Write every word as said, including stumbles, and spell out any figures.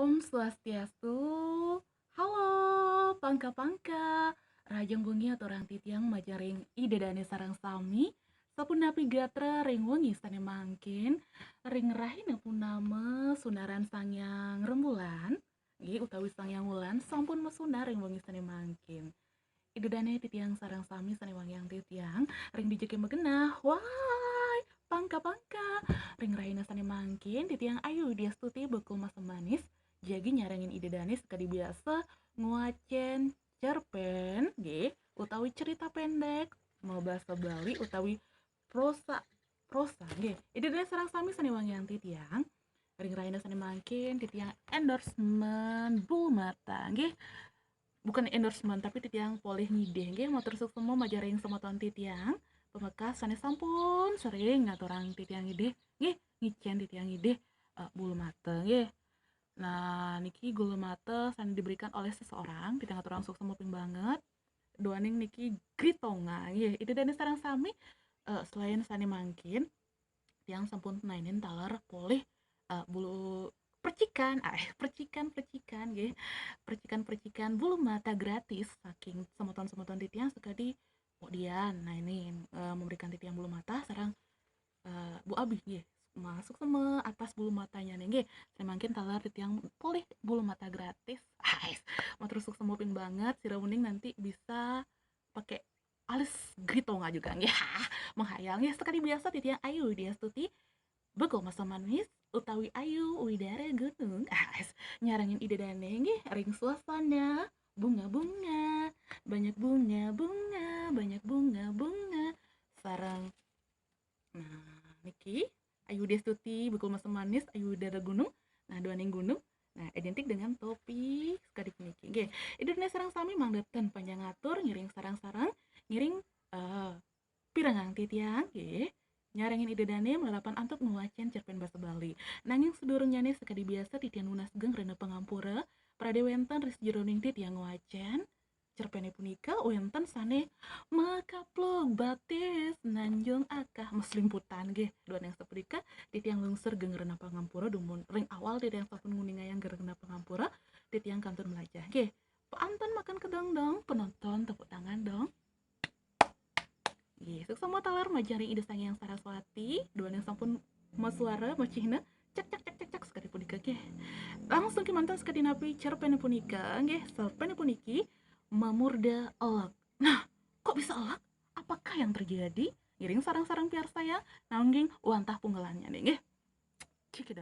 Om Swastiastu. Halo, pangka-pangka. Rahajeng wengi aturang titiang majeng ring Ida Dane sareng sami. Sapunapi gatra ring wengi sane mangkin, ring rahina purnama sunaran Sang Hyang Rembulan, nggih, utawi Sang Hyang Wulan sampun masunar ring wengi sane mangkin. Ida Dane titiang sareng sami sane wangiang titiang, ring dija ké magenah, wai, pangka-pangka. Ring rahina sane mangkin, titiang Ayu Widya Stuti Bekul Masa Manis, jagi nyarengin Ida Dane sakadi biasa ngwacen cerpen, nggih, utawi cerita pendek, mabasa Bali utawi prosa, prosa, nggih. Ida Dane sareng sami sane wangiang titiang, ring rahina sane mangkin, titiang endorsement Bulu Mata, nggih. Bukan endorsement, tapi titiang polih ngidih, nggih. Matur suksma majeng ring semeton titiang, pamekas sane sampun sering ngaturang titiang ngidih, nggih, ngicen titiang ngidih, eh, Bulu Mata, nggih. Nah, niki Bulu Mata sane diberikan oleh seseorang, titiang aturang suksma ping banget. Duaning niki gritonga, nggih. Ida Dane sareng sami, eh, selain sane mangkin, tiang sampun naenin taler polih, eh, bulu percikan, ah, eh, percikan-percikan, nggih. Percikan-percikan Bulu Mata gratis saking semeton-semeton titiang sakadi, kemudian, nah, ini, eh, memberikan titiang Bulu Mata sareng, eh, Bu Abi, nggih. Matur suksma atas Bulu Matanya nih, nggih. Sane mangkin taler titiang polih Bulu Mata gratis. Ais, matur suksma ping banget, sira uning nanti bisa pakai alis gritonga juga, nggih. Menghayal, nggih, sakadi biasa titiang Ayu Widya Stuti Bekul Masa Manis utawi Ayu Widara Gunung. Ais, nyarengin Ida Dane, nggih, ring suasana bunga-bunga, banyak bunga-bunga, banyak bunga-bunga. Sareng, nah, niki Ayu Widya Stuti Bekul Masa Manis, Ayu Widara Gunung. Nah, duaning gunung. Nah, identik dengan topi sakadi puniki. Nggih, Ida Dane sareng sami mangda ten panjang atur, ngiring sareng-sareng, ngiring, eh, pirengang titiang, nggih. Nyarengin Ida Dane malarapan antuk ngwacen cerpen basa Bali. Nanging sadurungnyane sakadi biasa titiang nunas geng rena pangampura, pradé wenten ring sajeroning titiang ngwacen cerpene punika wenten sane makaplug batis nanjung akah maslimputan, nggih. Duaning sapunika titiang lungsur geng rena pangampura dumun ring awal titiang sampun nguningayang geng rena pangampura, titiang kantun mlajah, nggih. Paanten makan kedong dong, penonton tepuk tangan dong. Nggih, suksma taler majeng ring Ida Sang Hyang Saraswati, duaning sampun masuara, macihna, cek, cek, cek, cek, cek, sakadi punika, nggih. Langsung kemanten sakadi napi cerpene punika, nggih, cerpene puniki mamurda elek. Nah, kok bisa elek? Apakah yang terjadi? Ngiring sareng-sareng piarsayang, nanging wantah punggelannya nih, nggih. Cekidot.